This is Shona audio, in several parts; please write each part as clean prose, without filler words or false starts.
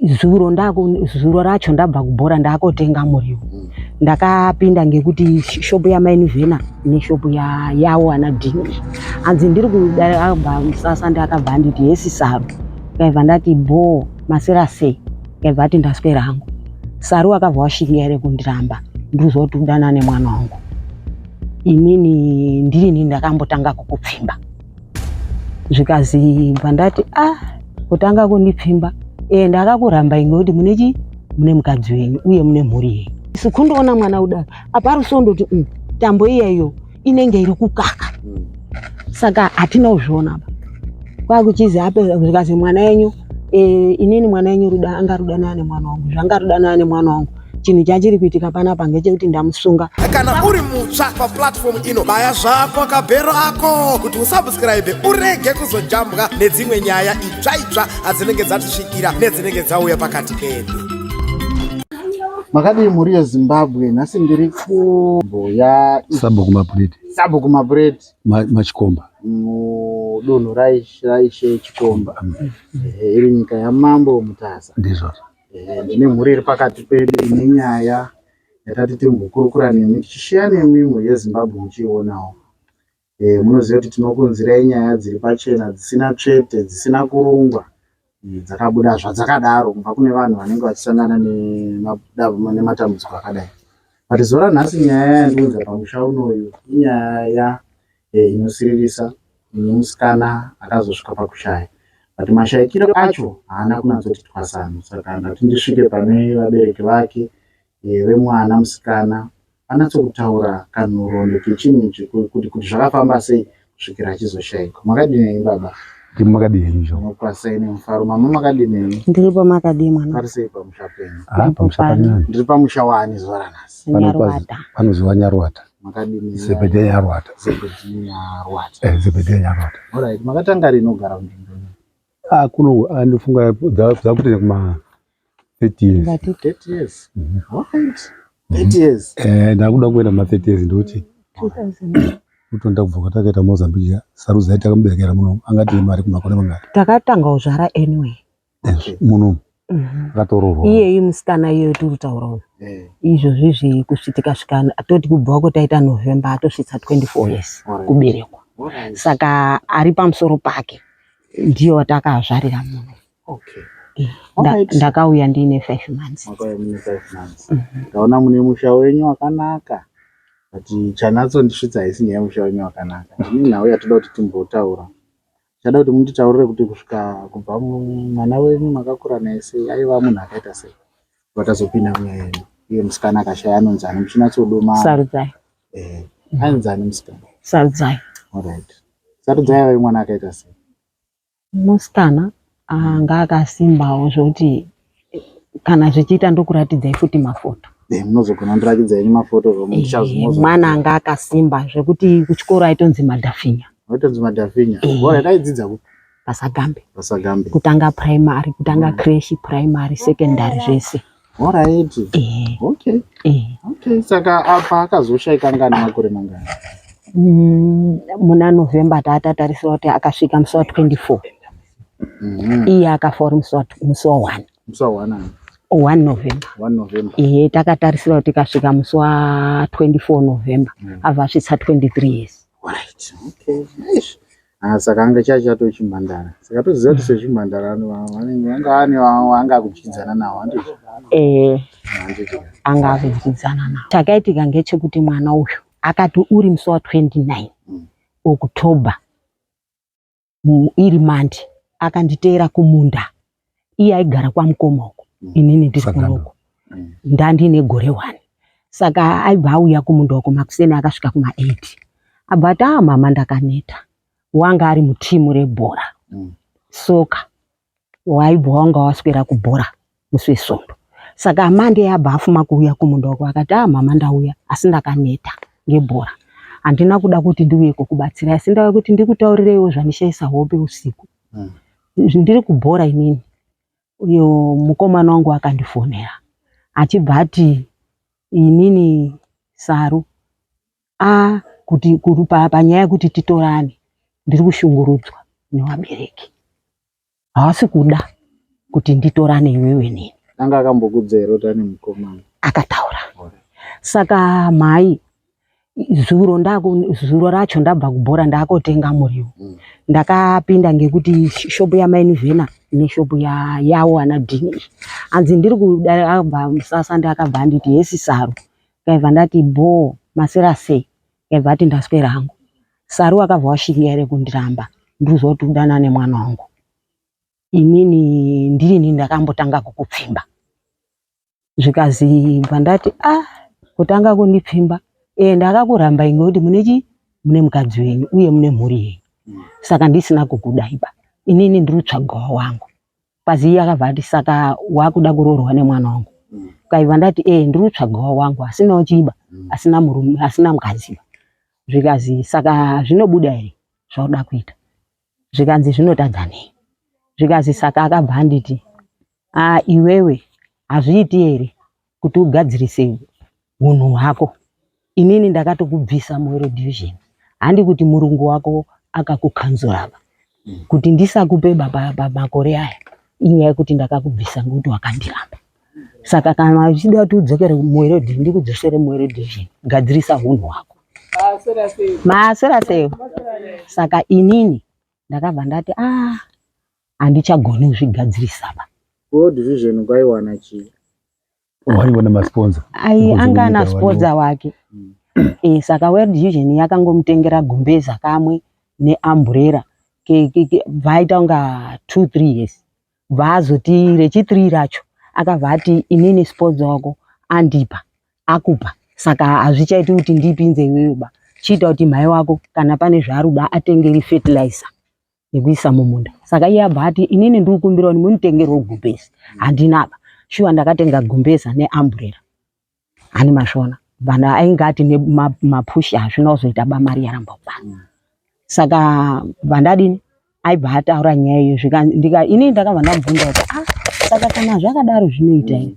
Zuro ndaku zuro racho ndabva kubhora ndakotenga muriwo. Ndakapinda ngekuti shopu yamainivhena neshopu ya yawo ana Dini. Hanzi ndiri kuda abva musasa ndakabva anditi hesi Saru. Ndikaibva ndati bho masera sei. Ndikaibva ati ndaswera hangu. Saru akabva washinga here kundiramba. Ndiri kuti udanane mwana wangu. Inini ndirini ndakambotanga kukupfimba. Zvikazi bva ndati ah kutanga kundipfimba e ndakakuramba ingekuti mune chi mune mukadzi wenyu uye mune mhuri yenyu. Sikundoona mwana kudaro apa ari sondoti tambo iyeyo inenge iri kukaka saka hatina kuzviona apa kwakuchizi ape zvikazi mwana yenyu e, inini mwana yenyu ruda angarudanana nemwana wangu zvangarudanana nemwana wangu chinhu chachiri kuitika panapa ngechekuti ndamusunga. Kana uri mutsva paplatform ino, baya zvako kabhero ako kuti usubscribe urege kuzojambwa nedzimwe nyaya itsva itsva adzinenge dzatisvikira nedzinenge dzauya pakati pedu. Makadii mhuri yeZimbabwe, nhasi ndiri kumbo ya Sabhuku Mapureti. Sabhuku Mapureti. Machikomba. Mudunhu raIshe Chikomba. Iri nyika yaMambo Mutasa. Ndizvozvo. Ndine mhuri iri pakati pedu ine nyaya yatati timbokurukura nemi tichisheya nemi mhuri yeZimbabwe muchiionawo. Munoziva kuti tinokunzirai nyaya dziri pachena dzisina tsvete dzisina kurungwa dzakabuda zvadzakadaro kubva kune vanhu vanenge vachisangana nematambudziko akadai. But zuva ranhasi nyaya yandiunza pamusha unoyu inyaya inosiririsa ine musikana akazosvika pakushaya. But mashaikiro acho haana kunyatsoti twasanu saka ndati ndisvike pane vabereki vake vemwana musikana vanatsokutaura kanhoroondo kechinhu ichi kuti zvakafamba sei kusvikira achizoshayikwa. Makadini baba? Ndimi makadii henyu zvo? Unokwasai nemufaro. Mama makadini henyu? Ndiripo makadii mwana? Pari sei pamusha penyu? Ah, pamusha parinani. Ndiri pamusha waani zuva ranhasi? Nyaruwata. Panoziva Nyaruwata. Makadini? Zebedhea Nyaruwata. Zebedhea Nyaruwata. Zebedhea Nyaruwata. Alright, makatanga rini kugara munzvimbo ino? Ah, kuno ndofunga dzakutoenda kuma 30 years. Ngati 30 years. Alright. 30 years. Ndakuda kuenda kuma 30 years ndokuti 2000. kutonda kubva kwatakaita Mozambique Sarudzai takamuberekera muno angati mari kumakore mangani? Takatanga kuzvara anyway. Muno akatoroorwa. Iyeyi musikana iyoyo tiri kutaura uyu. Izvozvizvi kusvitika svika toti kubva kwataita November atosvitsa 24 years kuberekwa. Saka ari pamusoro pake ndiyo watakazvarira muno. Ndakauya ndiine 5 months. Makauya mune 5 months. Ndaona mune musha wenyu wakanaka. But chanatsondisvitsa haisi nyaya yemusha wenyu wakanaka. Ndine nhau yatoda kuti timbotaura. Ndichada kuti munditaurire kuti kusvika kubva mwana wenyu makakura naye sei, aiva munhu akaita sei? Patazopinda munyaya yedu. Iye musikana akashaya anonzi ani muchinatsodoma. Sarudzai. Anonzi ani musikana? Sarudzai. Alright. Sarudzai aiva mwana akaita sei? Musikana anga akasimbawo zvokuti kana zvichiita ndokuratidzai futi mafoto. Munozogona kundirakidza henyu mafoto Mwana anga akasimba zvekuti kuchikoro aitonzi Madhafinya. Aitonzi Madhafinya. Alright, aidzidza kupi? Pasagambe. Pasagambe. Kutanga primary, kutanga creche, primary, secondary zvese. Alright. Okay. Okay, saka apa akazoshaika anga ane makore mangani? Muna November taatatarisira kuti akasvika musi wa 24. Iye akafa uri musi wa 1. Musi wa 1 ani? 1 November. 1 November. Ehe, takatarisira kuti ikasvika musi wa 24 November abva asvitsa 23 years. Alright. Okay. Eish. Ah, saka anga chachato chimhandara. Saka toziva kuti sezvimhandara vanenge vanga vane vanga akudyidzana navo handizvo? Handiti. Anga akudyidzana navo. Chakaitika ngechekuti mwana uyu akati uri musi wa 29 October iri Monday akanditeera kumunda. Iye aigara kwamukoma uko, inini ndiri kunoku. Ndandine gore 1. Saka aibva auya kumunda uko makuseni akasvika kuma 8. Abva ati ah mama ndakaneta. Wanga ari mutimu rebhora. Soka. Waibva wanga waswera kubhora musi weSondo. Saka Monday abva afuma kuuya kumunda uko akati ah mama ndauya asi ndakaneta ngebhora. Handina kuda kuti ndiuye kukubatsirai asi ndauya kuti ndikutaurireiwo zvandishaisa hope usiku. Ndiri kubhora inini. Uyo mukomana wangu akandifonera achibva ati inini Saru a kuti panyaya yekuti titorane ndiri kushungurudzwa nevabereki. Havasi kuda. kuti nditorane iwewe neni. Anga akambokudza here kuti ane mukomana? Akataura. Saka mhai zuro ndaku zuro racho ndabva kubhora ndakotenga muriwo. Ndakapinda ngekuti shopu yamai Nivhena neshopu ya yawo ana Dhini. Hanzi ndiri kuda abva musasa ndakabva anditi hesi Saru. Kaibva ndati bhoo masera sei? Kaibva ati ndaswera hangu. Saru akabva washinga here kundiramba ndiri kuti udanane mwana wangu. Inini ndirini ndakambotanga kukupfimba. Zvikazi bva ndati ah kutanga kundipfimba eh ndakakuramba ngekuti mune chi mune mukadzi wenyu uye mune mhuri yenyu. Saka ndisina kukudai ba. Inini ndiri kutsvagawo wangu. Kwazi iye akabva ati saka wakuda kuroorwa nemwana wangu. Kaibva ndati eh ndiri kutsvagawo wangu asinawo chiba asina murume asina mukadzi. Zvikazi saka zvinobuda here zvauda kuita. Zvikanzi zvinotadza nei. Zvikazi saka akabva anditi ah iwewe hazviiti here kuti ugadzirise hunhu hwako. Inini ndakatokubvisa muWorld Vision. Handi kuti murungu wako akakukanzura kuti ndisakupe baba pamakore aya inyaya yekuti ndakakubvisa ngekuti wakandiramba. Saka kana uchida kuti udzokere muWorld ndikudzosere muWorld Vision gadzirisa hunhu hwako. Maswera sei? Saka inini ndakabva ndati ah handichagoni kuzvigadzirisa ba. World Vision kwaiwana chii? Waiwana masponsor. Ai anga ana sponsor wake. Eh, saka World Vision yakangomutengera gumbeza kamwe neamburera vaita kunga 2 3 years. Vaazoti rechi 3 racho akabva ati inini sponsor wako andipa akupa saka hazvichaiti kuti ndipinze iwewe ba chiita kuti mhai wako kana pane zvaaruda atengeri fertilizer yekuisa mumunda saka iye abva ati inini ndikukumbira kuti munitengerewo gumbezi handina ba shuwa ndakatenga gumbeza neamburera hani mazvona vanhu ainge ati mapushi hazvina kuzoita ba mari yaramba kubana saka vandadini aibva ataura nyaya iyo zvika inini ndakabva ndamubvunza kuti ah saka kana zvakadaro zvinoita here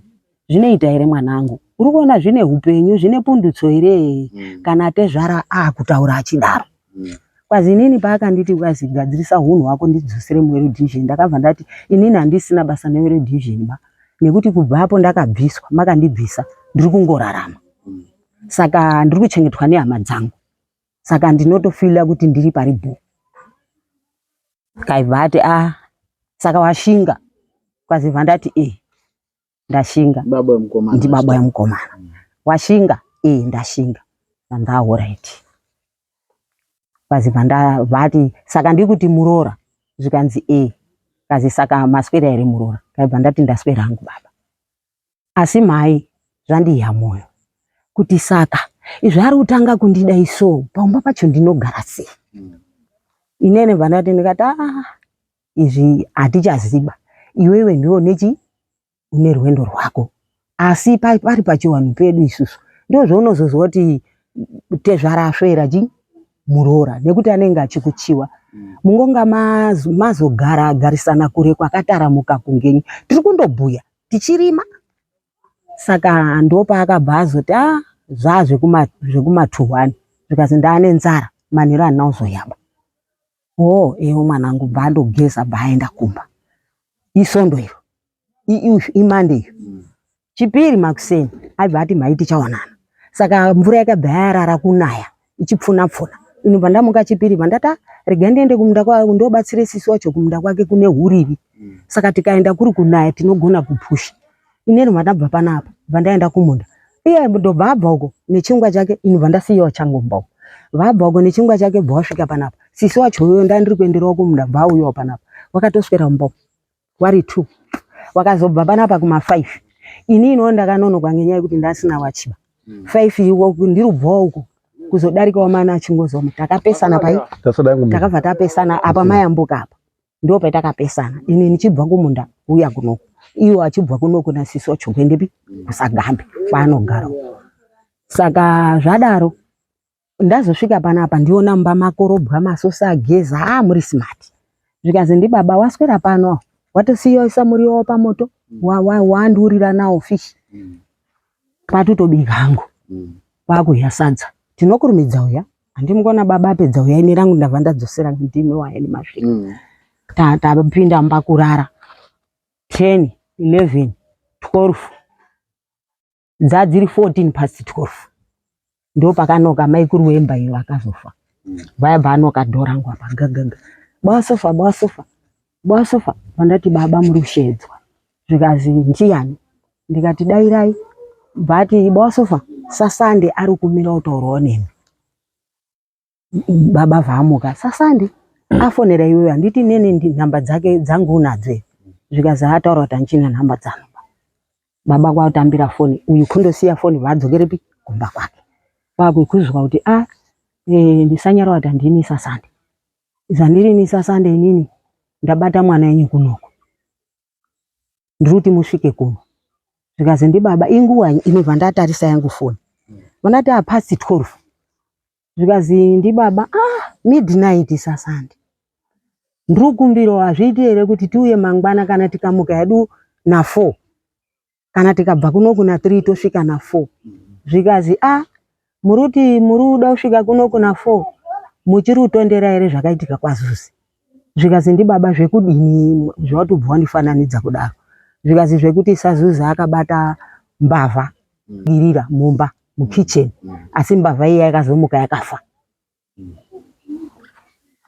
zvinoita here mwanangu uri kuona zvine upenyu zvine pundutso here kana tezvara akutaura achidaro kwazi inini paakanditi kwazi gadzirisa hunhu hwako ndidzosere muWorld Vision ndakabva ndati inini handisina basa neWorld Vision ba nekuti kubva apo ndakabviswa makandibvisa ndiri kungorarama saka ndiri kuchengetwa nehama dzangu saka ndinotofila kuti ndiri pari bho kaibva ati a saka washinga kwazibva ndati e ndashinga Baba yemukomana. ndibaba yemukomana washinga e ndashinga ndandahoraiti kwazibva ndavati saka ndiri kuti muroora zvikanzi e kazi saka maswera here muroora kaibva ndati ndaswera hangu baba asi mhai zvandiya mwoyo kuti saka izvi ari kutanga kundida iso paumba pacho ndinogara sei inene bva ndati ndikati aa izvi hatichaziba iwewe ndiwo nechi une rwendo rwako asi pari pachivanhu pedu isusu ndozvaunozozwa kuti tezvara aswera chi muroora nekuti anenge achikuchiwa mungonga mazogara garisana kure kwakataramuka kungenyi tiri kundobhuya tichirima saka ndopaakabva azoti a zvaa zvekumatuhwani zvikazi ndaane nzara manheru handina kuzoyaba oh ewo mwanangu bva andogeza bva aenda kumba isondo iro imande iyo chipiri makuseni aibva ati mhai tichaonana saka mvura yakabva yarara kunaya ichipfuna pfuna ini bva ndamuka chipiri bva ndati regai ndiende kumunda kwa ndobatsire sisi wacho kumunda kwake kune huriri saka tikaenda kuri kunaya tinogona kupusha inini bva ndabva panapa bva ndaenda kumunda iye ndobva abva uko nechingwa chake ini bva ndasiyawo changu mumba uko vabva uko nechingwa chake bva wasvika panapa sisi wacho uyo ndandiri kuenderawo kumunda bva auyawo panapa wakatoswera mumba uko wari 2 wakazobva panapa kuma 5 ini ino ndakanonoka ngenyaya yekuti ndasina wachiba 5 iwo ndiri kubvawo uko kuzodarikawo mana achingozoma takapesana pai takabva tapesana apa mayambuka apa ndo patakapesana ini ndichibva kumunda uya kunoku iwo achibva kunoku nasisi wacho kuendepi kusagambe kwaanogara saka zvadaro ndazosvika panapa ndiona mumba makorobwa masosa ageza haa muri smart zvikanzi ndibaba waswera pano watosiya muriwo pamoto wandiurira nawo fish kwatotobika hangu kwakuhya sadza tinokurumidza uya handimukona baba apedza uya ini rangu ndabva ndadzosera ndimi waeni masvika tapinda mumba kurara. 10 11 12 dzadziri 14 past 12 ndopakanoka maikuru wemba iyo akazofa vaya bva anoka dhoo rangu apa gagaga basofa basofa basofa vandati baba muri kushedzwa zvikazi ndiyani ndikati dairai bvati basofa sasande ari kumira kutaurawo nemi baba vaamuka sasande afonera iwewe handiti nene nhamba dzake dzangu unadzo here zvikazi ataura kuti handichina nhamba dzangu baba kwakutambira foni uyu kundosiya foni vaadzokerepi kumba kwake kwakukuzwa kuti a e, ndisanyara kuti handini sasande zvandirini sasande inini ndabata mwana yenyu kunoko ndiri kuti musvike kuno zvikazi ndibaba inguva inobva ndatarisa yangu foni vandati apasi 12 zvikazi ndibaba ah midnight sasande ndiri kukumbirawo hazviiti here kuti tiuye mangwana kana tikamuka hedu na4 kana tikabva kunoku na3 tosvika na4 zvikazi a muri kuti muri kuda kusvika kunoku na4 muchiri kutondera here zvakaitika kwazuzi zvikazi ndibaba zvekudini zvawatobva wandifananidza kudaro zvikazi zvekuti sazuzi akabata mbavha irira mumba mukitchen asi mbavha iya yakazomuka yakafa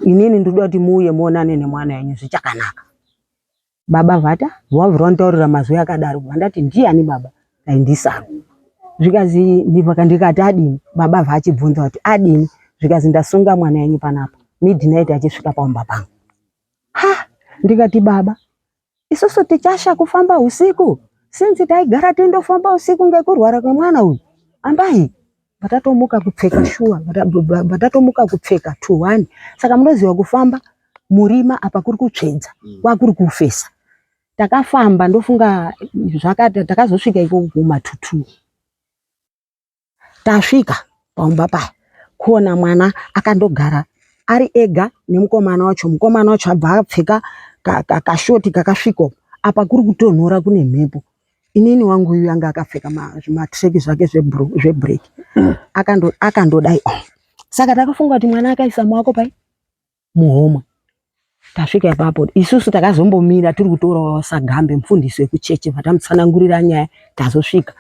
inini ndinoda kuti muuye muonane nemwana wenyu zvichakanaka baba vata wabvira wanditaurira mazwi akadaro vandati ndiani baba aindisaro zvikazi ndivaka ndikati adini baba vachibvunza kuti adini zvikazi ndasunga mwana wenyu panapa midnight achisvika paumba pangu ha ndikati baba isusu tichasha kufamba usiku sinzi taigara tindofamba usiku ngekurwara kwemwana uyu ambai vatatomuka kupfeka shuwa vatatomuka kupfeka 21 saka munoziva kufamba murima apa kuri kutsvedza kwakuri kufesa takafamba ndofunga zvakati takazosvika ikoko kuma 22 tasvika paumba paya kuona mwana akandogara ari ega nemukomana wacho mukomana wacho abva apfeka kashoti kakasvika apa kuri kutonhora kune mhepo inini wangu uyu anga akapfeka zvimatreki zvake zvebreak akandodai oh. Saka takafunga kuti mwana akaisa maoko pai muhomwe tasvika ipapo isusu takazombomira tiri kutorawo sagambe mufundisi wekuchechi vatamutsanangurira nyaya tazosvika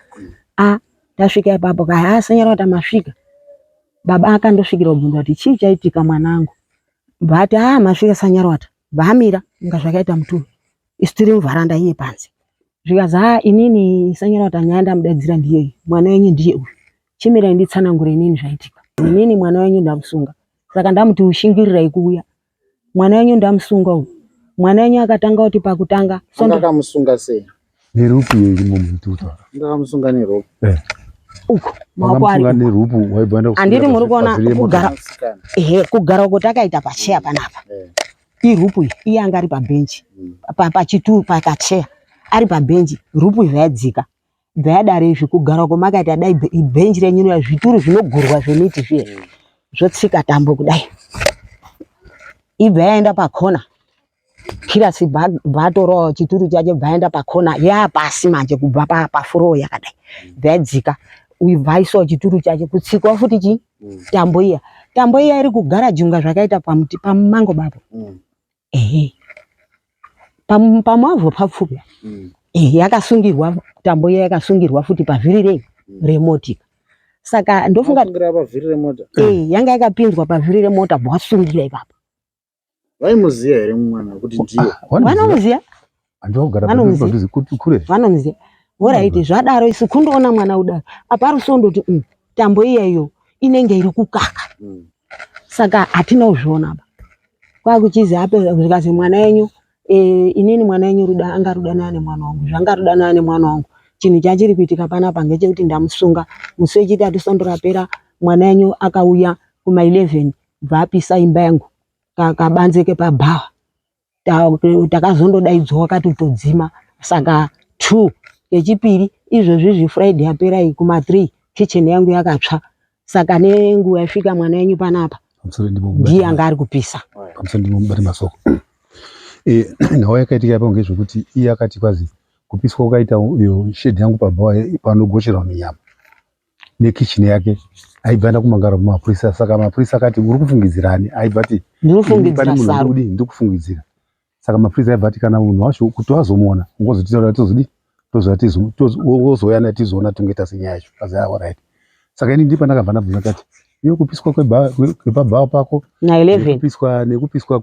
a tasvika ipapo kaya asanyara kuti amasvika baba akandosvikira kubvunza kuti chii chaitika mwanangu vati a masvika sanyarwata vamira inga zvakaita muturu isu tiri muvharanda iye panze zvikazi a inini sanyarwata nyaya ndamudaidzira ndiyeyi mwana wenyu ndiye uyu chimirai nditsanangure inini zvaitika inini mwana wenyu ndamusunga saka ndamuti ushingirirai kuuya mwana wenyu ndamusunga uyu mwana wenyu akatanga kuti pakutanga sondo Angakamusunga sei? Nerupu iyo irimo mumututu. Angakamusunga nerope. Eh. uko maoko ari Wakamusunga nerupu waibva enda Handiti muri kuona kugara- Musikana. ehe kugara uko takaita pacheya panapa Eh. irupu iyi iye anga ari pabhenji pachituru pakacheya ari pabhenji rupu iyi zvayadzika bvayadaro izvi kugara uko makaita dai bhenji renyu riya zvituru zvinogurwa zvemiti zviye zvotsika tambo kudai ibva yaenda pakona kirasi bvatorawo chituru chacho bvaenda pakona yaapasi manje kubva pafuroo yakadai bvayadzika uyu bvaisawo chituru chacho kutsikwa futi chi tambo iya tambo iya iri kugara junga zvakaita pamuti pamumango bapo ehe pamavhu papfupi ehe yakasungirwa tambo iya yakasungirwa futi pavhiri rei remotika saka ndofunga Vasungira pavhiri remota. eh yanga yakapinzwa pavhiri remota bwasungira ipapo Vaimuziya here mwana kuti ndiye? vanomuziya Handikugara Vanomuziya. padhuze kuti kure. vanomuziya horaiti zvadaro isu kundoona mwana kudaro apa ari sondoti tambo iya iyo inenge iri kukaka Saka hatina kuzviona apa kwakuchizi ape zvikazi mwana wenyu e, inini mwana wenyu ruda anga rudanana nemwana wangu zvanga rudanana nemwana wangu chinhu chachiri kuitika panapa ngechekuti ndamusunga musi wechitatu svondo rapera mwana wenyu akauya kuma 11 bva apisa imba yangu kabanze kepabhawa takazondodaidzwa wakati todzima saka 2 kechipiri izvozvi izvi Friday yapera iyi kuma 3 kitchen yangu yakatsva saka nenguva yasvika mwana wenyu panapa Pamusoro ndipo ndiye anga ari kupisa pamusoro ndipo mubate masoko. Eh, nhau yakaitika ipapo ngezvekuti iye akati kwazi kupiswa kwakaita iyo shedhi yangu pabhawa panogocherwa minyama nekicheni yake aibva aenda kumangara kumapurisa saka mapurisa akati uri kufungidzira ani aibva ati ndiri "Ini pane kufungidzira munhu saru ndikudii ndiri kufungidzira Saka mapurisa aibva ati kana munhu wacho kuti wazomuona ungozotitaura tozodii wozouya naye tizoona tingoita senyaya yacho kazi ah, alright. Saka ini ndipo ndakabva ndabvunza kati iyo kupiswa kwepabhawa pako nekupiswa nekupiswa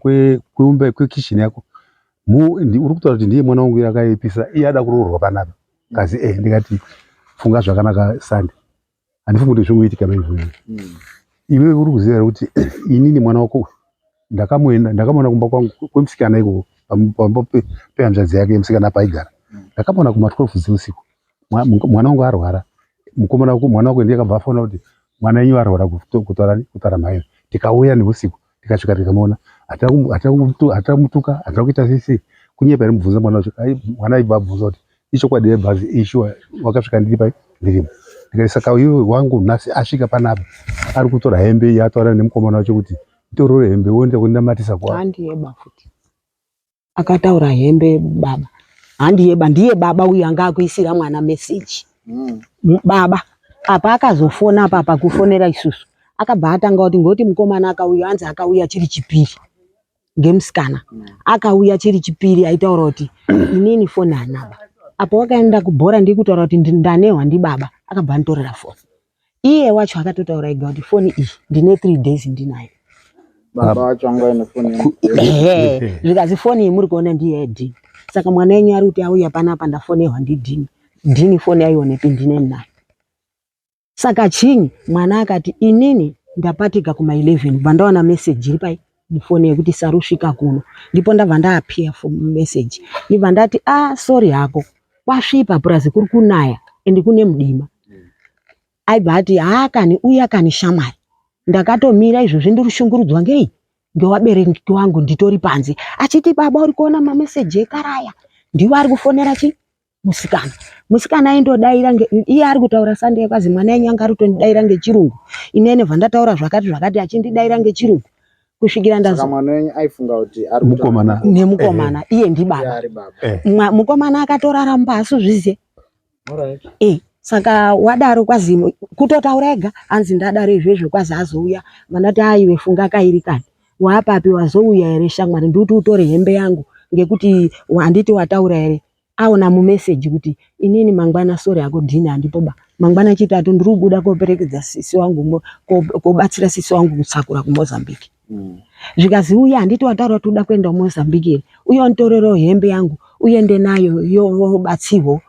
kweumba kwekitchen yako uri kutaura kuti ndiye mwana wangu uyo akaipisa iye ada kuroorwa panapa kazi eh ndikati funga zvakanaka Sunday handifungi kuti zvingoitika maizvozvo iwewe uri kuziva here kuti inini mwana wako uyu ndakamuenda ndakamuona kumba kwangu kwemusikana ikoko pamba pehanzvadzi yake yemusikana paaigara ndakamuona kuma 12 dzeusiku mwana wangu arwara mukomana wako mwana wako ndiye akabva afona kuti mwana wenyu arwara kutaura kutaura mhayo tikauya neusiku tikasvika tikamuona hatina kumutuka hatina kuita sisi kunyepa here mubvunza mwana wacho mwana aibva abvunza kuti ichokwadi here bhazi ishuwa wakasvika ndiri pai ndirimo ndikati saka uyu wangu nhasi asvika panapa ari kutora hembe iyi ataura nemukomana wacho kuti torore hembe uende kundamatisa kwa handiyeba futi akataura hembe baba handiyeba ndiye baba uyu anga akuisira mwana meseji Baba apa akazofona apa pakufonera isusu akabva atanga kuti ngoti mukomana akauya hanzi akauya chiri chipiri ngemusikana akauya chiri chipiri aitaura kuti inini foni hanaba apa wakaenda kubhora ndiri kutaura kuti ndanehwa ndibaba akabva anditorera foni iye wacho akatotaura ega kuti foni iyi ndine 3 days ndinayo baba wacho anga aine foni ehe zvikanzi foni iyi muri kuona ndiye yedhini saka mwana wenyu ari kuti auya panapa ndafonerwa ndidhini dhini foni aionepi ndine nayo saka chinyi mwana akati inini ndapatika kuma 11 bva ndaona message iri pai mufoni yekuti sarusvika kuno ndipo ndabva ndaapia message ndibva ndati ah sorry hako kwasvipa purazi kuri kunaya and kune mudima aibva ati haa kani uya kani shamwari ndakatomira izvozvi ndiri kushungurudzwa ngei ngewabereki wangu nditori panze achiti baba uri kuona mameseji ekaraya ndiwo ari kufonera chi musikana musikana aindodaira iye ari kutaura Sunday kwazi mwana yenyu anga ari kutondidaira ngechirungu inene bva ndataura zvakati zvakati achindidaira ngechirungu kusvikira ndazo mwana wenyu aifunga kuti ari mukomana nemukomana iye ndibaba eh. mukomana akatorara mumba asi zviziye Alright. Eh, saka wadaro kwazi kutotaura ega hanzi ndadaro izvezvo kwazi azouya vandati aiwe funga kairi kani waapapi wazouya here shamwari ndikuti utore hembe yangu ngekuti handiti wataura here aona mumeseji kuti inini mangwana sori hako dhini handipo ba mangwana chitatu ndiri kubuda koperekedza sisi wangu kobatsira sisi wangu kutsakura kumozambique Zvikazi uya handiti wataura kuti uda kuenda kuMozambique here uye unditorerawo hembe yangu uende nayo yobatsirwo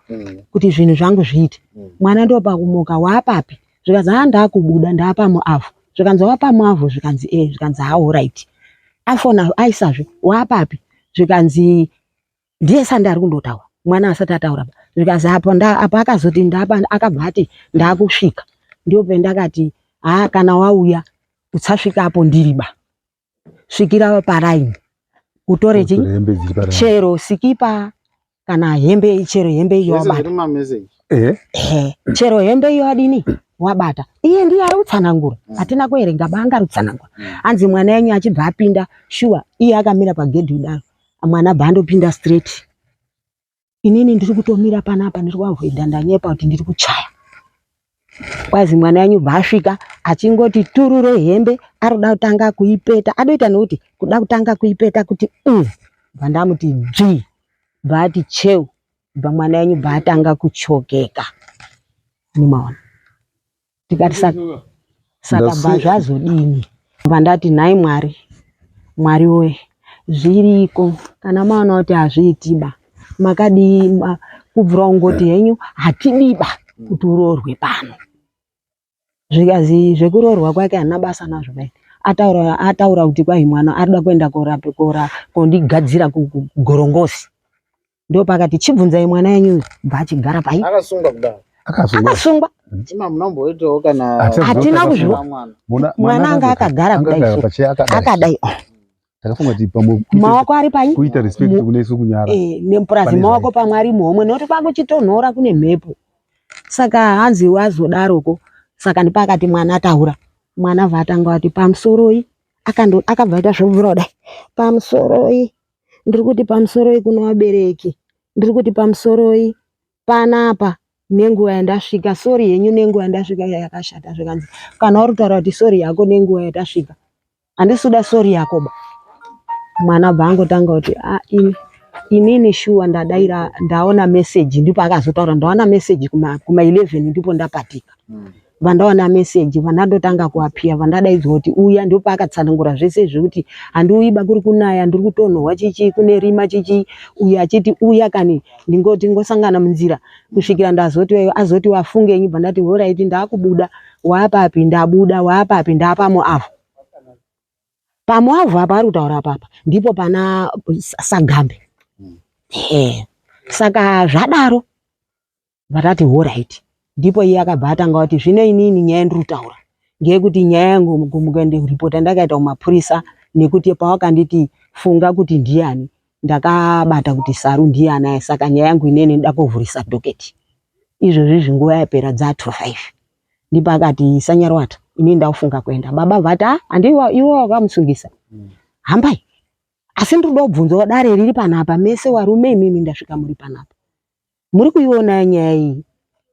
kuti zvinhu zvangu zviite. Mwana ndopakumuka waapapi zvikanzi haa ndakubuda ndaapamuavhu zvikanzi wapamuavhu zvikanzi ee zvikanzi haa horaiti afona aisazve waapapi zvikanzi ndiye sandi ari kundotaura mwana asati ataura zvikanzi apo nda apo akazoti ndapa akabva ati ndakusvika ndipo pendakati haa kana wauya usasvika apo ndiriba svikira paraini utore chi chero sikipa kana hembe chero hembe iyo wabata eh. Eh, chero hembe iyo adini wabata iye ndiye ari kutsanangura mm. hatina kuerenga banga ari kutsanangura mm. hanzi mwana yenyu achibva apinda shuwa iye akamira pagedhi kudaro mwana bva andopinda straight inini ndiri kutomira panapa ndiri kuavoida ndanyepa kuti ndiri kuchaya kwazi mwana yenyu bva asvika achingoti turure hembe arikuda kutanga kuipeta adoita nokuti kuda kutanga kuipeta kuti mm, bva ndamuti dzvii bva ati cheu bva mwana yenyu bva atanga kuchokeka nimaona tikati saka saka bva zvazodini bva ndati nhai mwari mwari woye zviriko kana maona kuti hazviitiba makadii ma, kubvira kungoti henyu hatidiba kuti uroorwe pano zvikazi zvekuroorwa kwake handina basa nazvo mai ataura ataura kuti kwahi mwana arikuda kuenda korape kora kondigadzira kugorongosi ndopakati chibvunzai mwana yenyu uyu bva achigara pai akasungwa kudaro akasungwa akasungwa ima munomboitawo kana Hatina kuzviona. mwana Mwana- mwana anga akagara anga kudai akagara so pacheya akadai akadai takafunga kuti pamwe maoko ari pai kuita respect kune isu kunyara Eh, nepurazi Pane maoko pamwe ari muhomwe nekuti kwakuchitonhora kune mhepo saka hanzi wazodaroko saka ndipakati mwana ataura mwana bva atanga kuti pamusoroi akando akabva aita zvobvura kudai pamusoroi ndiri kuti pamusoroi kuno vabereki ndiri kuti pamusoroi panapa nenguva yandasvika sori henyu nenguva yandasvika yakashata zvikanzi kana uri kutaura kuti sori yako nenguva yatasvika handisi kuda sori yako ba Mwana bva angotanga kuti ah, ini inini shuwa ndadaira ndaona message, ndipo akazotaura ndaona message kuma, kuma 11 ndipo ndapatika vandaona message vandandotanga kuapia vandadaidzwa kuti uya, ndipo paakatsanangura zvese zvekuti handiuyiba kuri kunaya ndiri kutonhorwa chichi kune rima chichi, uyu achiti uya kani ndingoti ngosangana munzira kusvikira ndazoti azoti wafungenyi, bva ndati horaiti ndakubuda waapapi ndabuda waapapi ndaapamo avo pamuavhu apa ari kutaura apapa ndipo pana Sagambe. Ehe. Saka zvadaro vatati horaiti, ndipo iye akabva atanga kuti zvino inini nyaya ndiri kutaura ngeyekuti nyaya yangu mukaende ripota ndakaita kumapurisa nekuti pawakanditi funga kuti ndiyani ndakabata kuti Saru ndiyani aya, saka nyaya yangu inini ndoda kuvhurisa dhoketi izvozvi izvi nguva yapera dza 5 ndipo akati sanyarwata ini ndakufunga kuenda baba vati ah handiwa iwe wakamusungisa hambai asi ndiri kuda kubvunzawo dare riri panapa mese warume imimi ndasvika muri panapa muri kuiona nyaya iyi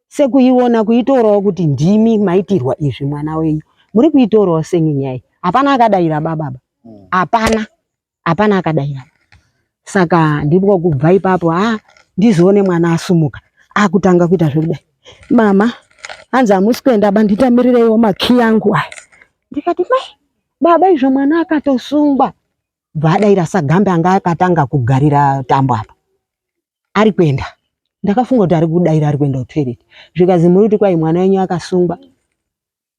sekuiona kuitorawo kuti ndimi maitirwa izvi mwana wenyu muri kuitorawo senyi nyaya iyi hapana akadaira bababa hapana hapana akadaira saka ndipo kubva ipapo ha ndizoone mwana asumuka akutanga kuita zvekudai mama hanzi hamusi kuenda ba nditamirireiwo makiyi angu aya ndikati mai baba izvo mwana akatosungwa bva adaira sagambe anga akatanga kugarira tambo apa ari kuenda ndakafunga kuti ari kudaira ari kuenda kutoilet zvikazi muri kuti kwai mwana wenyu akasungwa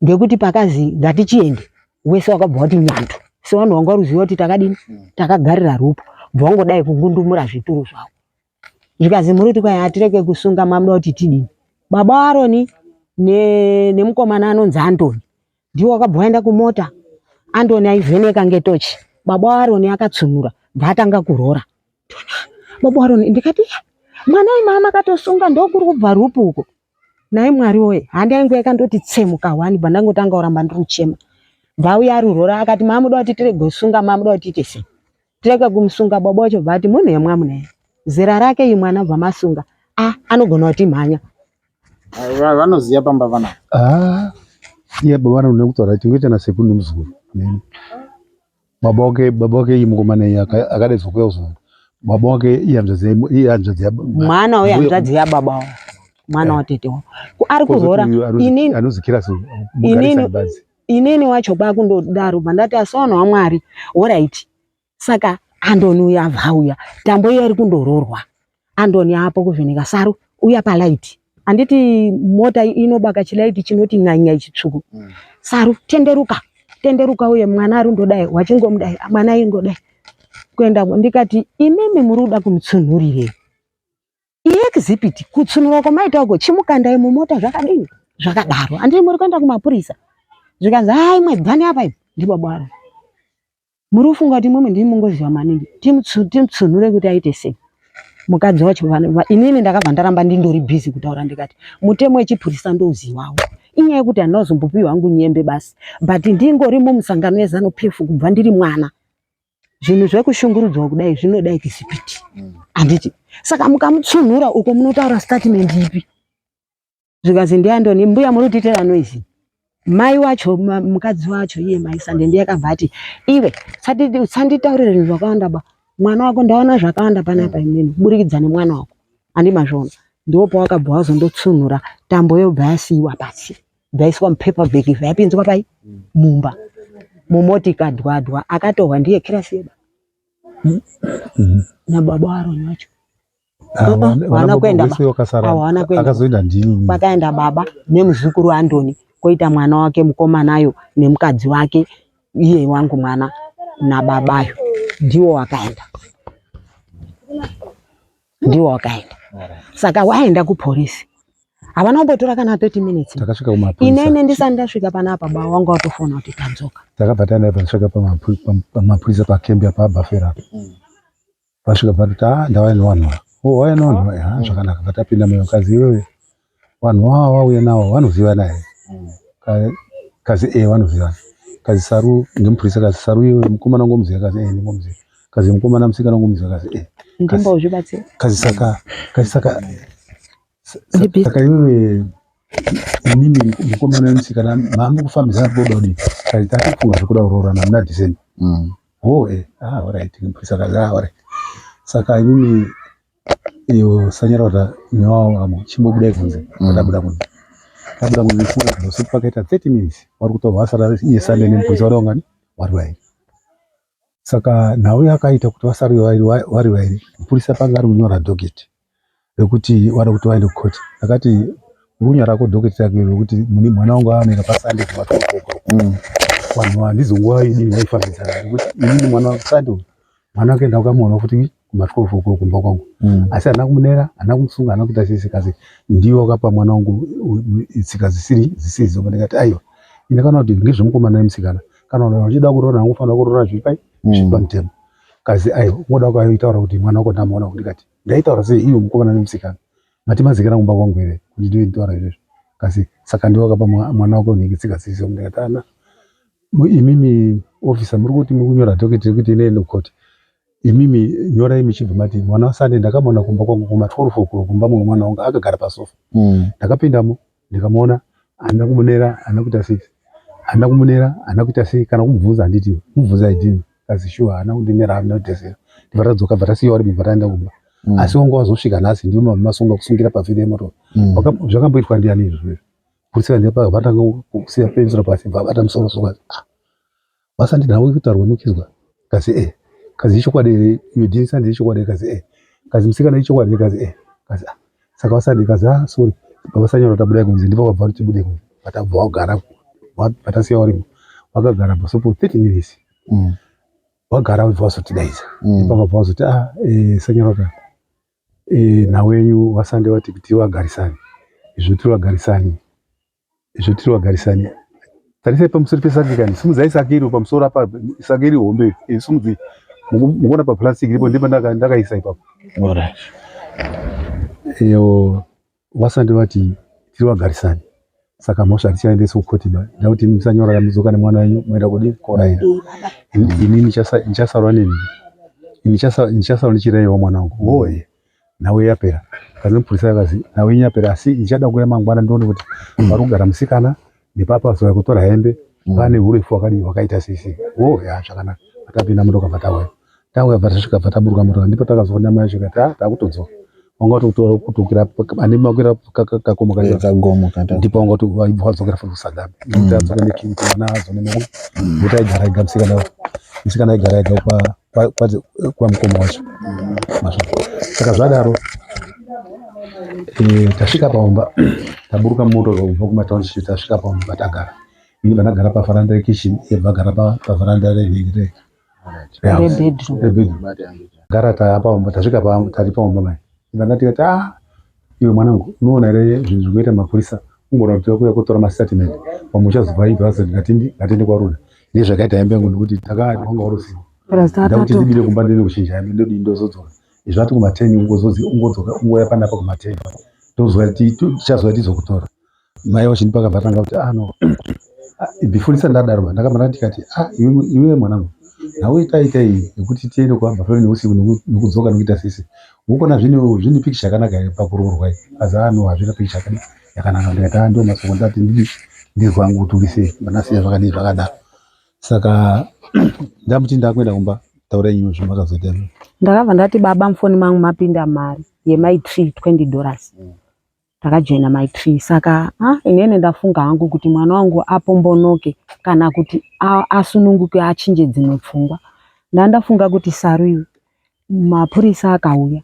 ngekuti pakazi ngatichiende wese wakabva wati nyandu sevanhu vanga ruziva kuti takadini takagarira rupo bva wangodai kungundumura zvituru zvavo zvikazi muri kuti kwai hatireke kusunga mamuda kuti tidini baba Aroni nemukomana anonzi Antony ndiwo wakabva waenda kumota Antony aivheneka ngetochi baba Aroni akatsunura bva atanga kurora baba Aroni ndikati "Ya, mwana uyu mama akatosunga ndokuri kubva rupu uko Nhai Mwari woye, handi yangu yakandoti tsemuka wani pandangotanga kuramba ndiri kuchema. Bvauya arurora akati mamuda kuti tirege kusunga mamuda kuti tiite sei? Tirege kumusunga baba wacho bva ati munhu yemwamuna here? Zera rake iyi mwana bva masunga. Ah, anogona kutimhanya. Vanoziva pamba panapa. Ah, iye baba vanoda kutaura tingoita nasekuru nemuzukuru. Neni. Baba wake baba wake iye mukomana iye akadaidzwa kuuya kuzo baba wake iye hanzvadzi iye hanzvadzi ya mwana uye hanzvadzi ya baba wavo mwana watete wavo ari kuroora inini anozi Kirasi inini inini wacho kwakundodaro pandati asi vanhu vaMwari horaiti saka Andoni uya abva auya tambo iya iri kundoroorwa Andoni apo kuvheneka saru uya palight handiti mota inobaka chilaiti chinoti n'anya chitsvuku saru tenderuka tenderuka uye mwana ari ndodai wachingomudai mwana aingodai kuenda ndikati imimi muri kuda kumutsunhurirei iye exhibit kutsunura kwamaita uko chimukandai mumota zvakadini zvakadaro handiti muri kuenda kumapurisa zvikanzi hai mwebvani apa imi ndibaba aro muri kufunga kuti imwimwi ndimi mungoziva maningi timutsunhure kuti aite sei mukadzi wacho inini ndakabva ndaramba ndindori busy kutaura ndikati mutemo wechipurisa ndouziwawo inyaya yekuti handina kuzombopiwa hangu nyembe basi but ndingori mumusangano yezanu PF kubva ndiri mwana zvinhu zvekushungurudzwa kudai zvinoda ekisipiti handiti saka mukamutsunhura uko munotaura statement ipi zvikanzi ndiandoni mbuya muri kutiitira noise mai wacho mukadzi wacho iye mai Sande ndiye akabva ati iwe usanditaurire zvinhu zvakawanda ba mwana wako ndaona zvakawanda panapa imini kuburikidza nemwana wako handi mazviona ndipo pawakabva wazondotsunhura tambo yobva yasiiwa pasi bvaiswa mupaper bag bva yapinzwa pai mumba mumotika dwadwa akatorwa ndiye kirasi yeba nababa Aroni wacho Hawana kuenda hawana kuenda akazoenda ndini kwakaenda baba nemuzukuru Andoni koita mwana wake mukomanayo nemukadzi wake iye wangu mwana nababayo ndiwo wakaenda ndiwo wakaenda saka waenda kupolisi havana kumbotora kana 30 minutes takasvika kumapurisa inene ndisati ndasvika panapa baba wangu watofona kuti tadzoka takabva taenda tasvika pamapurisa pakembi apa abhafera Vasvika vatoti ah ndauya nevanhu ava. Oh wauya nevanhu ava ah zvakanaka vatapinda muyo kazi iwewe vanhu vava wauya navo vanozivana here? Kazi eh vanozivana. Kazi Saru ngemupurisa kazi Saru iwewe mukomana ungomuziva kazi eh ndingomuziva. Kazi mukomana musikana ungomuziva kazi eh. Ndimbozvibatsira. Kazi saka kazi saka saka iwewe imimi mukomana nemusikana mamukufambidzana kuda kudii? Kazi tati kufunga zvekuda kuroorana muna December. Oh, eh, ah, alright. Mupurisa akazi, ah, alright. Saka imimi iyo sanyarota nyawawo amo chimbobudai kunze. Tabuda kunze. Tabuda kunze kuno pakaita 30 minutes. Wari kutorwa wasara iye Sunday nemupurisa wari wangani? Wari vairi. Saka nhau yakaita kuti vasare vari vairi, mupurisa panga ari kunyora docket rekuti vada kuti vaende kukoti. Akati uri kunyora ko docket rako iri rekuti mune mwana wangu aoneka pasande kumatokoko. Vanhu handizi nguva idini vaifambidzana nekuti inini mwana wangu Sunday uyu mwana wake ndakamuona futi kuma 12 o'clock kumba kwangu. Asi handina kumunera, handina kumusunga, handina kuita sese kasi ndiwe wakapa mwana wangu tsika dzisiri dzisidzo. Ndikati aiwa ini kana kuti ngezvemukomana nemusikana kana vanhu vachida kuroora hangu kuroora zviri pai zviri pamutemo kazi aiwa ungoda kwaitaura kuti mwana wako ndamuona ndikati ndaitaura sei iwe mukomana nemusikana mati mazikana kumba kwangu here kuti ndive nditaura izvozvo kasi saka ndiwe wakapa mwana wako nhingi tsika dzisidzo ndikati ana imimi officer muri kuti muri kunyora docket rekuti inoende kukoti imimi nyorai muchibva mati mwana wasande ndakamuona kumba kwangu kuma 12 o'clock kumba mumwe mwana wangu akagara pasofa ndakapindamo ndikamuona handina kumunera handina kuita sei handina kumunera handina kuita sei kana kumubvunza handiti mubvunza idini kazi shuwa haana kundinera handina kuita sei ndibva tadzoka bva tasiya vari mubva taenda kumba asi wanga wazosvika nhasi ndiwo masunga kusungira pavhiri yemoto zvakamboitwa ndiani izvozvo purisa ndipa vatanga kusiya penzura pasi bva vabata musoro soka ah Basa ndinhau kutaurwa nokizwa kazi eh kazi ichokwadi here iwe dini sandi ichokwadi kazi eh kazi musikana ichokwadi kazi eh kazi ah saka vasandi kazi ah sorry baba sanyora tabuda kunze ndipo vabva kuti tibude kunze vatabva wagara vatasiya warimo wakagara pasopo 30 minutes wagara wabva wazotidaidza ndipo vabva wazoti ah eh sanyora eh nhau yenyu vasande vati kuti vagarisane izvo tiri vagarisane izvo tiri vagarisani tarisai pamusoro pesaki kani simudzai saki iro pamusoro apa saki iri hombe simudzai mukuona paplastic iripo ndipo ndakaisa ipapo iyo vasandi vati tiri vagarisani saka mhosva hatichaendesi kukoti ba ndakuti musanyora mudzoka nemwana wenyu moenda kudii koraira ini ndichasarwa neni ndichasarwa ndichiraiwa mwana wangu hoye nhau yapera kazi mupurisa akazi nhau yenyu yapera asi ndichada kuuya mangwana ndione kuti pari kugara musikana nepapa zuva kutora hembe pane urefu wakadii wakaita sei sei oh ya zvakanaka patapinda motoka bva tauya tauya bva tasvika bva taburuka motoka ndipo takazoona mai acho kati ah takutodzoka wanga kutokwira ane makwira kakomo kacho kagomo kata ndipo wanga kuti waibva wadzokera futi kusadami nekuti adzoka nekini kuti mwana azone nekuti aigara ega musikana musikana aigara ega kwa kwamukoma wacho saka zvadaro eh, tasvika paumba taburuka moto kubva kumatownship tasvika paumba tagara ini vandagara pavaranda rekitchen iye vagara pavaranda renhingi rebedroom gara tapaumba tasvika tari paumba mai vanda tikati ah iwe mwanangu unoona here zvinhu zvikuita mapurisa ungona kuti kuya kutora mastatement pamwe uchazobva ibva azoti ngatindi ngatende kwaruda nezvakaita hembe yangu nekuti takati wanga uri usiku ndakuti ndibire kumba ndine kuchinja hembe ndodii ndozodzoka izvo ati kumateni ungozodzi ungodzoka ungouya panapa kumateni tozwa tichazwa tizokutora mai vachindipa kabva tanga kuti ah no ah, before ndisati ndadaro ndakabva ndikati ah iwe mwanangu nhau itaita iyi yekuti tiende kuabva neusiku nekudzoka nekuita sisi ukona zvine zvine picture yakanaka here pakuroorwa iyi azi ah no hazvina picture yakadii yakanaka ndikati ah ndio masoko ndati ndidi ndirwangu kuti uri sei ndasiya zvakadii zvakadaro saka ndamuti ndakuenda kumba taurai nyimo zvamakazoita ndakabva ndati baba mufoni mangu mapinda mari yemai tree 20 dollars takajoina mai tree saka ah, inene ndafunga hangu kuti mwana wangu apombonoke kana kuti asununguke achinje dzimwe pfungwa ndandafunga kuti saru iwe mapurisa akauya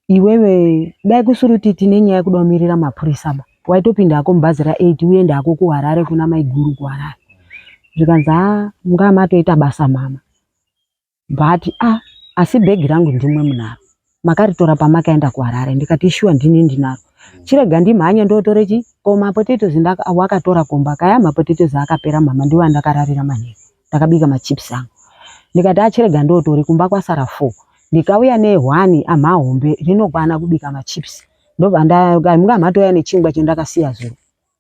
iwewe dai kusiri kuti tine nyaya yekuda kumirira mapurisa ba waitopinda hako mubhazi ra 8 uende hako kuharare kuna maiguru kuharare zvikanzi haa mungaa matoita basa mama but ah asi bhegi rangu ndimwe munaro makaritora pamakaenda kuharare ndikati shuwa ndini ndinaro chirega ndimhanye ndotore chi ko mapotatoes wakatora komba kaya mapotatoes akapera mama ndiwo andakararira manheru ndakabika machips angu ndikati achirega ndotore kumba kwasara 4 ndikauya nehwani amahombe rinokwana kubika machips ndobva ndamunga matouya nechingwa chendakasiya zuro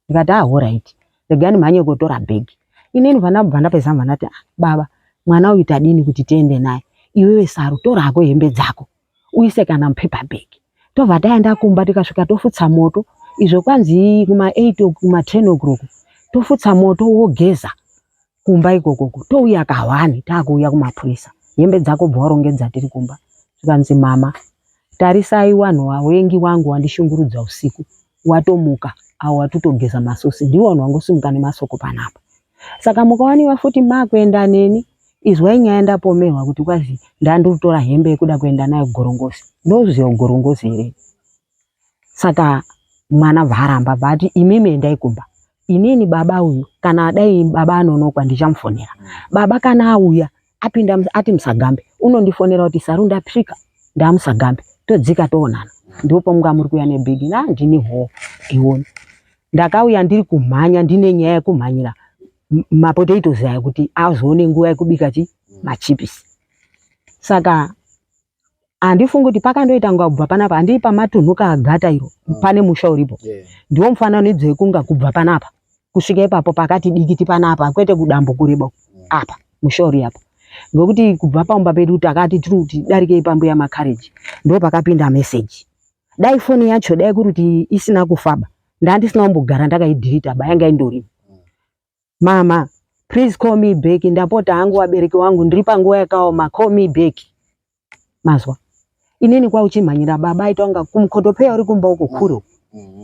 ndikati ah horaiti regai ndimhanye kotora bhegi inini vandabva ndapedza mva ndati ah, baba mwana uyu tadini kuti tiende naye iwewe saru tora hako hembe dzako uise kana mupaper bag tobva taenda kumba tikasvika tofutsa moto izvo kwanzi kuma 8 kuma 10 o'clock tofutsa moto wogeza. Kumba ikokoko touya kahwani takuuya kumapurisa hembe dzako bva warongedza tiri kumba. Zvikanzi mama tarisai wanhu wawengi wangu wandishungurudza usiku watomuka awo watotogeza masosi ndiwo wanhu wangosimuka nemasoko panapa. Saka mukawaniwa futi makuenda neni izwai nyaya ndapomerwa kuti kwazi ndandirutora hembe yekuda kuenda nayo kugorongozi. Ndoziva kugorongozi here? Saka mwana bvaaramba bvaati imimi endai kumba inini baba uyu kana dai baba anonokwa ndichamufonera baba kana auya apinda ati musagambe unondifonera kuti saru ndapsvika ndamusagambe todzika toonana ndipo pamunga muri kuuya nebhegi na ndini hoo iwoni ndakauya ndiri kumhanya ndine nyaya yekumhanyira mapotatoes aya kuti azoone nguva yekubika chi machipisi saka handifungi kuti pakandoita kunga kubva panapa handii pamatunhu kagata iro pane musha uripo yeah. Ndiwo mufananidzo wekunga kubva panapa kusvika ipapo pakati dikiti panapa kwete kudambo kureba apa musha uri apa ngokuti kubva paumba pedu takati tiri kuti darikei pambuya makareji ndo pakapinda meseji dai foni yacho dai kuri kuti isina kufaba ndandisina kumbogara ndakaidhirita ba yanga indorimo Mama, please call me back. Ndapota hangu vabereki wangu ndiri panguva yakaoma. Call me back. Mazwa. Inini kwauchimhanyira baba aita kunga kumukotopeya uri kumba uko kure uko.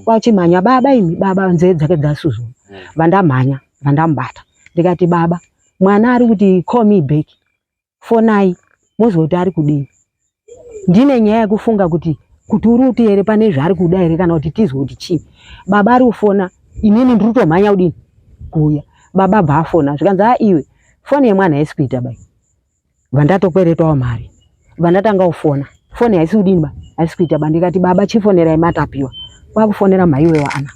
Kwauchimhanya baba imi baba nzeve dzake dzasuzuma. Vandamhanya, vandamubata. Ndikati baba, mwana ari kuti call me back. Fonai mozwa kuti ari kudini. Ndine nyaya yekufunga kuti kuti uri kuti here pane zvaari kuda here kana kuti tizwe kuti chii. Baba ari kufona inini ndiri kutomhanya kudini kuuya. Baba bva afona zvikanzi a iwe foni yemwana haisi kuita bai. Bva ndatokweretawo mari. Bva ndatanga kufona. Foni haisi kudini ba haisi kuita ba ndikati baba chifonerai Matapiwa. Kwakufonera mhaiwe waana.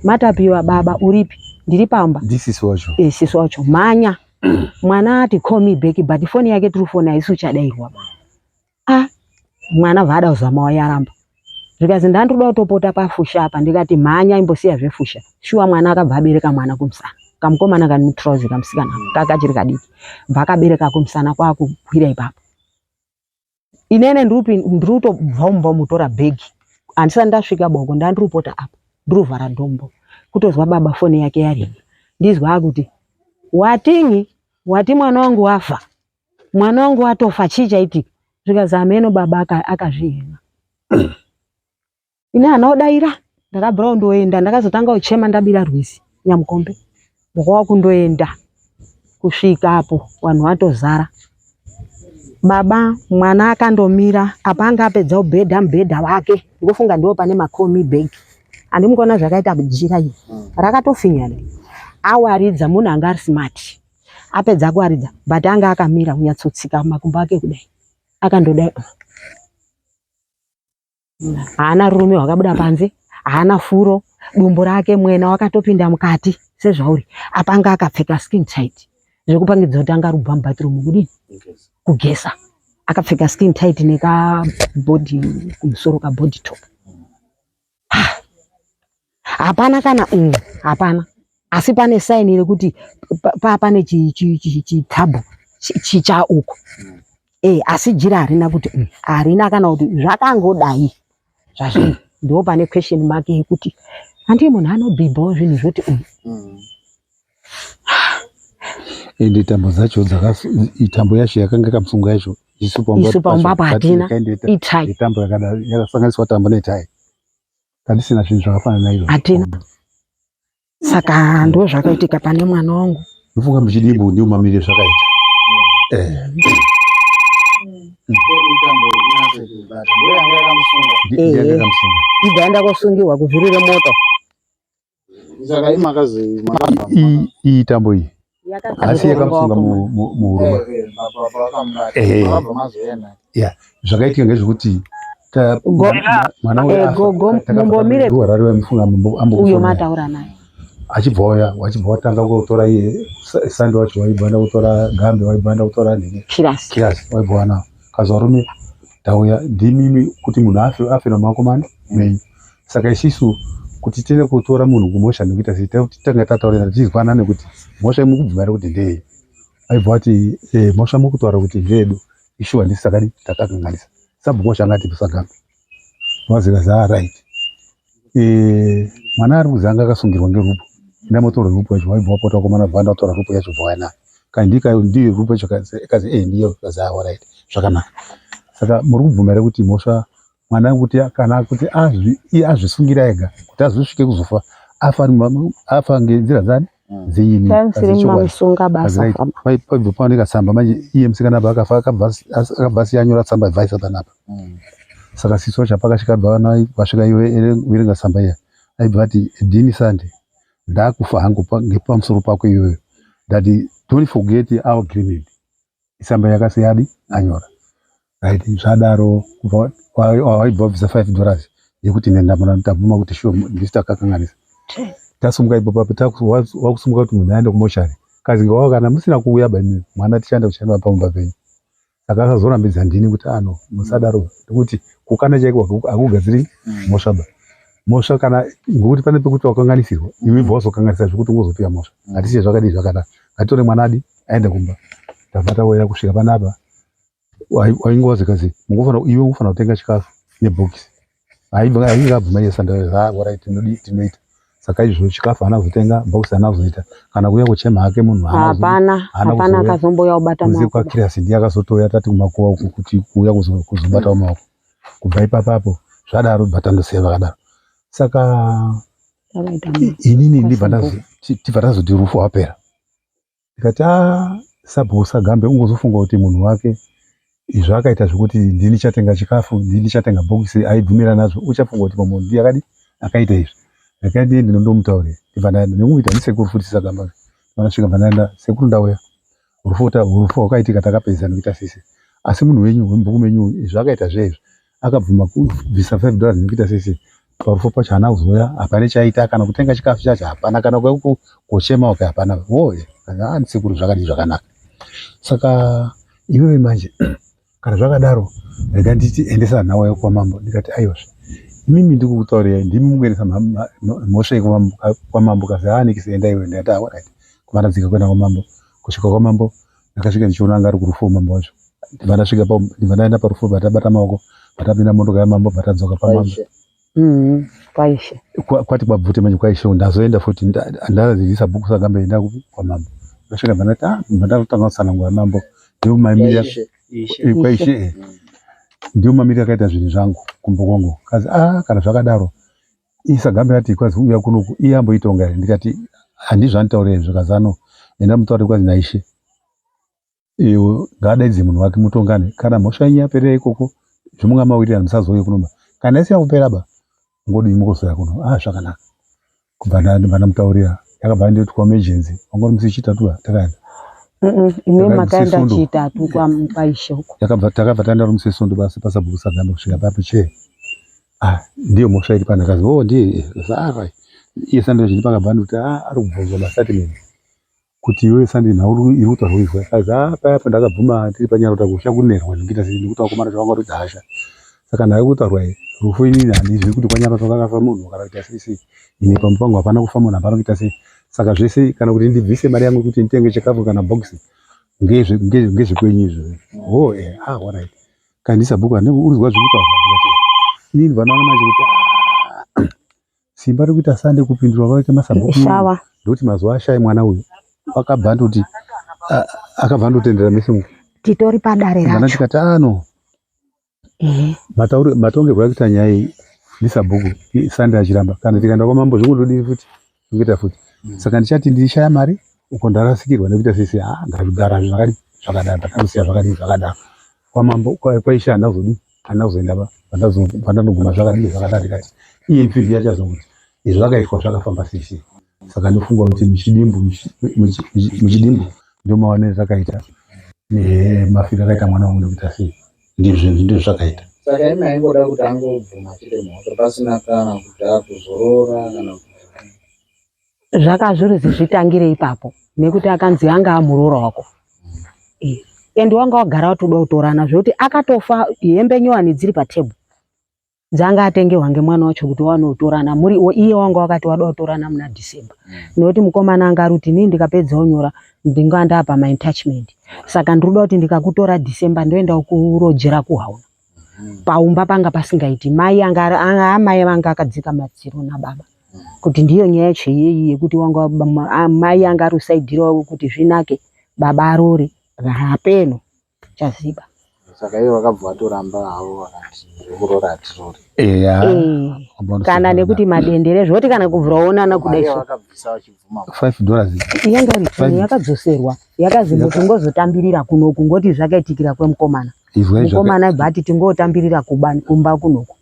Matapiwa baba uripi? Ndiri pamba. Ndisisi wacho. Eh sisi wacho mhanya. Mwana ati call me back but foni yake tiri foni haisi uchadairwa ba. Ah mwana vaada kuzama wayaramba. Zvikanzi ndandoda kutopota pafusha apa ndikati mhanya imbosiya zvefusha. Shuwa mwana akabva abereka mwana kumusana. Kamukomana kane trouser kamusikana kakachiri kadiki. Bva akabereka kumusana kwakukwira ipapo. Inene ndiri kutobva mumba mutora bhegi. Handisati ndasvika boko ndandirupota apa. Ndiruvhara dombo. Kutozwa baba foni yake yaringa. Ndizwa akuti watingi wati mwana wangu wafa. Mwana wangu watofa chii chaitika? Zvikanzi hameno baba akazvihena. Ini hana kudaira ndakabvira kundoenda ndakazotanga kuchema ndabira rwizi Nyamukombe ndokwa kundoenda kusvika apo vanhu vatozara. Baba mwana akandomira apa anga apedza kubhedha mubhedha wake ndofunga ndipo pane makomi bag andimukuona zvakaita jira iri rakatofinyana awaridza munhu anga ari smart apedza kuwaridza but anga akamira kunyatsotsika makumbo ake kudai akandodai haana rume hwakabuda panze haana furo dumbu rake mwena wakatopinda mukati sezvauri apa anga akapfeka skin tight zvekupangidza kuti anga arubva mubathroom kudini kugeza akapfeka skin tight nekabody kumusoro kabody top hapana kana hapana asi pane saini rekuti pane chitabhu chichauko asi jira harina kuti harina kana kuti zvakangodai zvazviri ndo pane question mark yekuti handii munhu anobhibhawo zvinhu zvoti Ende tambo dzacho tambo yacho yakanga yakamusunga yacho isu pamba hatina itai tambo yakasanganiswa tambo netai tatisina zvinhu zvakafanana naizvo hatina. Saka ndo zvakaitika pane mwana wangu. Ndofunga muchidimbu ndiwo mamiriro zvakaita. Ibva yaenda kosungirwa kuvhiri remoto. Saka imakazi iyi tambo iyi asi yakamusunga muhuruma. Zvakaitika ngezvekuti mwana uyu Harare vaimufunga uyo mataura naye achibva uya wachibva watanga kutora iye sandi wacho waibva enda kutora gambe waibva enda kutora nhingi kirasi waibva wanawo kazi varume tauya ndimimi kuti munhu afe afe namaoko mani menyu saka isisu kuti tiende kutora munhu kumhosva nekuita sei tanga tataurira tichizwanana nekuti mhosva imukubvuma here kuti ndeyei aibva wati mhosva mukutaura kuti ndeyedu ishuwa ndisi takadi takakanganisa sabhuku wacho angati musagambe wazira zaa right mwana ari kuzi anga akasungirwa ngerupo. Enda motora rupo yacho waibva wapota wakomana bva ndatora rupo yacho bva waya nayo. Kana ndika ndiyo rupo yacho kazi eh ndiyo kazi ah alright zvakanaka. Saka muri kubvuma here kuti mhosva mwana kuti kana kuti azvi iye azvisungira ega kuti azosvike kuzofa afa afa ngenzira dzani mm. dzenyini mamusunga basa paibva paoneka tsamba manje iye musikana apa akafa akabva asiya anyora tsamba advice panapa mm. saka sisi wacho apakasvika bva vasvika iwe verenga tsamba iya aibva ati dini sande ndakufa hangu ngepamusoro pako iwewe ndati don't forget our agreement Isamba yakasiya adi anyora. Right zvadaro kubva waibva wabvisa $5 yekuti nenda muna tabvuma kuti sure ndisu takakanganisa. Tasumuka ipo papo wakusumuka kuti munhu aende kumochari. Kazi ngawa kana musina kuuya ba imi mwana tichaenda kuchanda pamumba penyu. Saka akazorambidza ndini kuti ano ah, musadaro nekuti kukana chaiko hakugadziri mhosva ba. Mhosva kana ngokuti pane pekuti wakanganisirwa iwe bva wazokanganisa zvekuti ungozopiwa mhosva. Hatisiye zvakadii zvakadaro. Ngatitore mwana adi aende kumba tabva tauya kusvika panapa wainge wazikazi mungofanira iwe ungofanira kutenga chikafu nebhokisi aibva ainge abvuma iye sandaaorit tinoita saka izvo chikafu haana kuzotenga bhokisi haana kuzoita kana kuuya kuchema hake munhu hapana hapana akazombouya kubata maoko kwakirasi ndiye akazotouya tati kumakuva uku kuti kuuya kuzobatawo maoko kubva ipapapo zvadaro bva tandosiya vakadaro saka inini ndibva tibva tazoti rufu hwapera Ndikati ah sabhuku Sagambe ungozofunga kuti munhu wake izvo akaita zvekuti ndini chatenga chikafu ndini chatenga bhokisi aibvumira nazvo uchafunga kuti pamwe ndiye akadi akaita izvi regai ndiende ndondomutaurira ndibva ndaenda nekumuita ndisekuru futi Sagambe ndasvika bva ndaenda sekuru ndauya rufu rufu rwakaitika takapedza nekuita sese asi munhu wenyu wemubhuku menyu izvo akaita zveizvo akabvuma kubvisa $5 nekuita sese parufu pacho haana kuzouya hapana chaaita kana kutenga chikafu chacho hapana kana kuuya kuchema uke hapana woye andisekuru zvakadii zvakanaka saka iwewe manje kana zvakadaro rega nditi endesa nhau yako kwamambo ndikati aiwazve imimi ndikukutaurirai ndimi mukuendesa mhosva iyi kwamambo kazi aanikisi enda iwe ndikati aorit kuvanadzika kuenda kwamambo kusvika kwamambo ndakasvika ndichiona anga ari kurufu mambo wacho ndibva ndasvika pa ndibva ndaenda parufu bva tabata maoko bva tapinda motoka yamambo bva tadzoka pamambo mm, kwaishe kwati kwabvute manje kwaishe ndazoenda futi ndazivisa bhuku sagambe enda kwamambo ndasvika bva ndati ah bva ndatotanga kutsanangura mambo ndiwo mamirira eh, kwaishe eh. ndiwo mamirira akaita zvinhu zvangu kumba kwangu kazi ah kana zvakadaro isagambe ati kwazi uya kunoku iye amboitonga here ndikati handizvo anditaurira izvo kazano enda mutaure kwazi naishe Iwe ngaadaidze munhu wake mutongane kana mhosva yenyu yaperera ikoko zvemunga mawirirana musazouye kunoba kana isina kupera ba ngodii mukosera kuno ah zvakanaka kubva ndamutaurira yakabva ndoti kwamejenzi wanga uri musi wechitatu ba takaenda ime makaenda chitatu kwaishe uko yakabva takabva taenda uri musi wesondo basi pasabhuku sagamba kusvika papi chee ah ndiyo mhosva iri pana kazi oh ndiye ah iye sandozvini pakabva ndoti ah ari kubvunzwa mastatement kuti iwe sandi nhau iri kutaurwa izwa kazi ah paya pandakabvuma tiri panyarota kusha kunerwa ndikuita sei nekuti vakomana zvavanga vatodza hasha saka nhau kutaurwa iyi rufu inini handizivi kuti kwanyarota kwakafa munhu kana kuita sei sei ini pamba pangu hapana kufa munhu hapana kuita sei saka zvese kana kuti ndibvise mari yangu kuti nditenge chikafu kana bhokisi ngezvekwenyu izvo oh eh ah alright kana ndisabhuku handinge urizwa zviri kutaurwa ndikati inini vanoona manje kuti ah, Simba rekuita sande kupindurwa kwaita masabhuku Shawa. ndokuti mazuva ashaye mwana uyu akabva andoti akabva andotendera mese umu Titori padare ndana racho. ndikati ano Ehe. matauri matongerwo akuita nyaya iyi ndisabhuku sande achiramba kana tikaenda kwamambo zvingondodii futi zvingoita futi saka ndichati ndishaya mari uko ndarasikirwa nekuita sese ah ndazvigara zvakadii zvakadaro ndakandosiya zvakadii zvakadaro kwamambo kwaishe handina kuzodii handina kuzoenda pa pandanoguma zvakadii zvakadaro ndikati iye mfiriki yachazokuti izvi zvakaitwa zvakafamba sei sei saka ndofunga kuti muchidimbu muchidimbu ndomaonero takaita mafiro akaita mwana wangu nekuita sei ndizvo ndizvo zvakaita saka imi aingoda kuti angobvuma chete mhosva pasina kana kuti akuzorora kana Zvakazviruzi zvitangire ipapo nekuti akanzi anga amuroora wako eh, and wanga wagara watoda kutorana zvekuti akatofa hembe nyowani dziri patable dzanga atengerwa ngemwana wacho kuti wanotorana muri iye wanga wakati wada kutorana muna December nekuti mukomana anga ari kuti inini ndikapedza kunyora ndinga ndapa maentachment saka ndiri kuda kuti ndikakutora December ndoenda kurojera kuhauna paumba panga pasingaiti mai anga amai vanga akadzika madziro nababa. Kuti ndiyo nyaya yacho iyeyi yekuti wanga mai anga ari kusaidhirawo kuti zvinake baba arore hapeno chaziba. Saka ivo vakabva vatoramba havo vakati zvekurora hatirori. Eya. Eh, kana nekuti madendere zvoti kana kubvira waonana kudai so. Vakabvisa vachibvuma. 5 dollars. Yanga iri toni yakadzoserwa yakazi muti ngozotambirira kunoku ngoti zvakaitikira kwemukomana. Mukomana aibva ati tingotambirira kumba kunoku.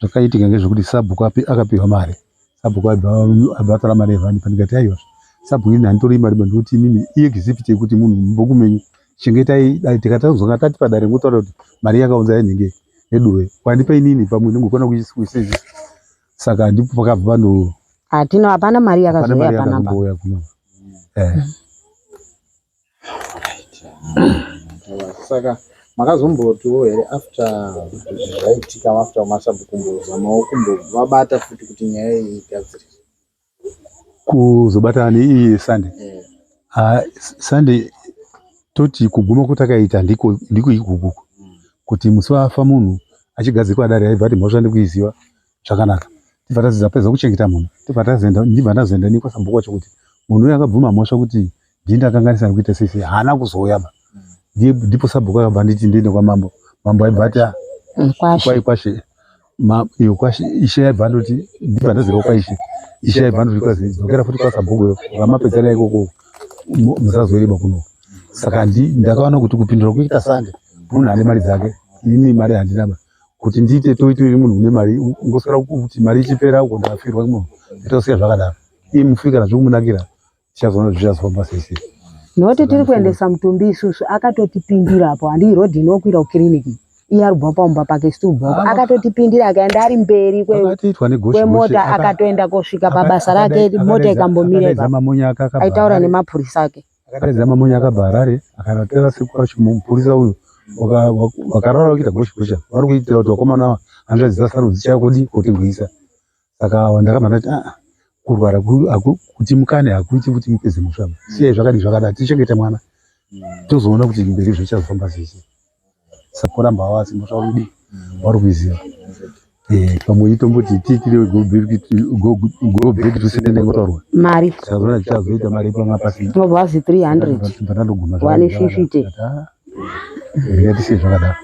Zvakaitika ngezvekuti sabhuku akapiwa mari. Sabhuku aibva atora mari yevanhu ndikati aiwa sabhuku ini handitori mari ndikuti imimi iexhibit yekuti munhu mubhuku menyu chengetai dai tikatazonga tati padare ngotaura kuti mari yakaunza yanhinge yeduwe wandipa inini pamwe ndingokona kuisenzesa saka ndipo pakabva vanhu hatina hapana mari yakazouya panapa kuno eh. Saka makazombotiwo here after zvaitika after masabhuku kumbozamawo kumbovabata futi kuti nyaya iyi igadziriswe? Kuzobata neiyi Sunday? Yeah. Sunday toti kuguma kwatakaita ndiko ndiko ikuku kuti musi wafa munhu achigadzikwa dare aibva ati mhosva ndikuiziva zvakanaka tibva tazidza pedza kuchengeta munhu tibva tazoenda ndibva ndazoenda nekwasabhuku wacho kuti munhu uyu akabvuma mhosva kuti ndini ndakanganisa nekuita sei sei haana kuzouya ba ndipo sabhuku akabva anditi ndiende kwamambo mambo aibva ati ah, kwashe kwashe iyo kwashe ishe aibva andoti ndibva ndazirwa kwaishe ishe aibva andoti kwazi dzokera futi kwasabhuku vamapedzana ikoko musazoireba kuno saka ndakaona kuti kupindura kuita sande munhu ane mari dzake ini mari handina ba kuti ndiite toitiri munhu une mari ungoswera kuti mari ichipera uko ndakafirwa munhu nditosiya zvakadaro iye mufi kana zvikumunakira tichazoona zvichazofamba sei sei Noti tiri kuendesa mutumbi isusu akatotipindira apo handii road inokwira kukiriniki iye ari kubva pamba pake isu tiri kubva akatotipindira akaenda ari mberi kwemota akatoenda kosvika pabasa rake mota ikambomira ipapo aitaura nemapurisa ake Akadaidza mamonya akabva Harare akanotora sekuru acho mupurisa uyu vakarara vakuita goshi goshi vari kuitira kuti vakomana ava hanzvadzi dzasarudzi dzichaya kudi kotigwisa saka ndakabva ndati aa kurwara kuti mukane hakuiti kuti mupedze musha siyai zvakadii zvakadai tichengete mwana tozoona kuti mberi zvichazofamba sei saka kuramba wasi mhosva uri kudii vari kuiziva eh, pamwe itomboti tiitire go back to sender ngotaurwa mari chazoona chazoita mari panga pasina tinobva wazi 300 ndandoguma 150 ngatisiye zvakadaro.